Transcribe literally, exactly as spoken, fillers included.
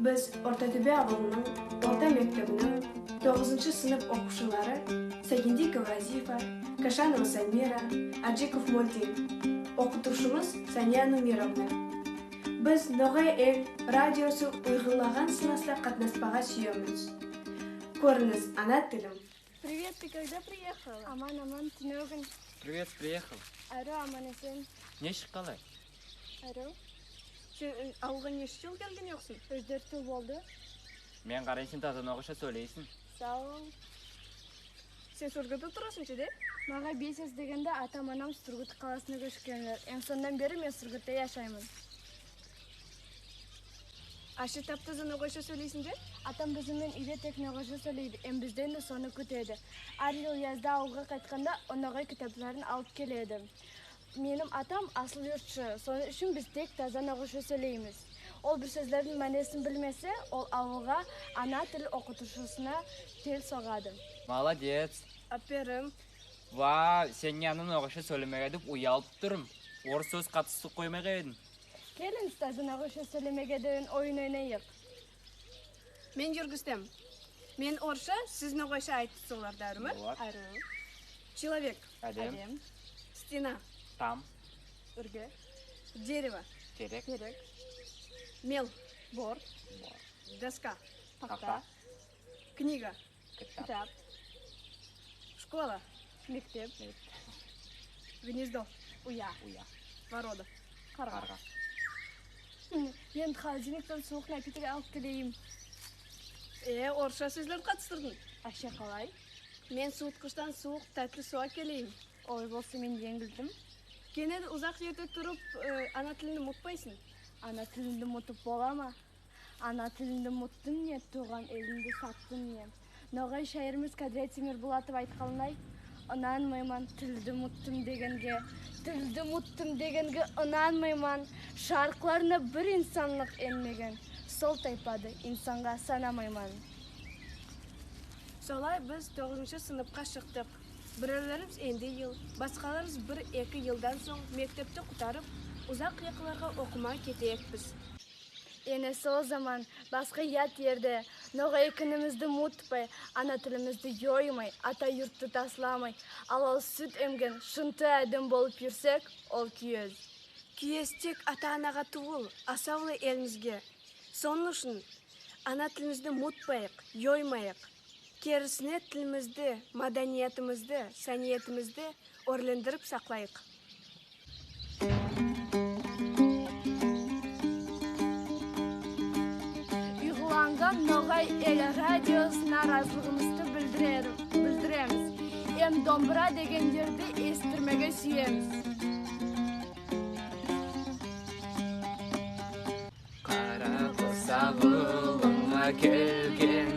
Биз Орта-Тоьбе авылынынъ орта мектебининъ тогызыншы сынып окувшылары Сагиндикова Азифа, Кашанова Самира, Аджиков Мольдин. Окытувшымыз Сания Нумировна. Биз «Ногай Эл» радиосы уйгырлаган сынаста катнаспага суьемиз. Коьринъиз, «Ана тилим». Привет, ты когда приехала? Аман, аман, туьнегуьн. Привет, приехал. Аьруьв, аман-эсен. Нешик, калай? Аьруьв. Сен, э, авылга неше йыл келген йоксынъ? Уьш-доьрт йыл болды. Мен карайым, сен таза ногайша соьйлейсинъ. Сав бол. Сен Сургутта турасынъ ше де? Мага бес яс дегенде атам-анам Сургут каласына коьшкенлер. Эм соннан бери мен Сургутта яшайман. А сен тап-таза ногайша соьйлейсинъ бе? Атам бизим мен уьйде тек ногайша соьйлейди, эм бизден де соны куьтеди. Аьр йыл язда авылга кайтканда, ол ногай китапларын алып келеди. Меним атам асыл юртшы, соны уьшин биз тек таза ногайша соьйлеймиз. Ол бир соьзлердинъ маьнесин билмесе, ол авылга ана тил окытувшысына тел согады. Молодец. Аьперим. Ва, сен янынъда ногайша соьйлемеге деп уялып турман. Орыс соьз катгызып коймага эдинъ. Келинъиз, таза ногайша соьйлемеге деген ойын ойнайык. Мен юргистем. Мен орысша, сиз ногайша айтып соьйлейик, аьруьвме? Болады. Аьруьв. Человек. Аьдем. Аьдем. Стена. Там. Оьрге. Дерево. Терек. Терек. Мел. Борт. Борт. Доска. Такта. Такта. Книга. Китап. Китап. Школа. Мектеп. Мектеп. Гнездо. Уя. Уя. Ворота. Карга. Карга. Хм, мен холодильниктен сувык напиток алып келейим. Э, орысша соьзлер катыстырдынъ. А сен калай? Мен суыткыштан сувык, таьтли сув аькелейим. Олай болса, мен енъилдим. Кене де узак ерде турып, э, ана тилинъди мутпайсынъ. Ана тилинъди мутып болама? Ана тилинъди муттынъ не, тувган элинъди саттынъ не? Ногай шаиримиз Кадрия Темирбулатова айтканлай, ынанмайман тилди муттым дегенге. Тилди муттым дегенге ынанмайман. Шарыкларына бир инсанлык энмеген. Сол тайпады инсанга санамайман. Солай биз тогызыншы сыныпка шыктык. Биревлерибиз энди йыл, баскаларыбыз бир-эки йылдан сонъ мектепти кутарып, узак якларга окымага кетеекпиз. Энеси о заман баска ят ерде ногай экенимизди мутпай, ана тилимизди йоймай, ата юртты тасламай, алал суьт эмген шынты аьдем болып юрсек, ол куьез. Куьез тек ата-анага тувыл, а савлай элимизге. Сонынъ уьшин ана тилимизди мутпайык, йоймайык. Керисине, тилимизди, маданиятымызды, саниятымызды оьрлендирип саклайык. Уйгыланган «Ногай Эл» радиосына разылыгымызды билдирер-, билдиремиз. Эм домбыра деген ерди эситтирмеге суьемиз. Кара кус авылынъа келген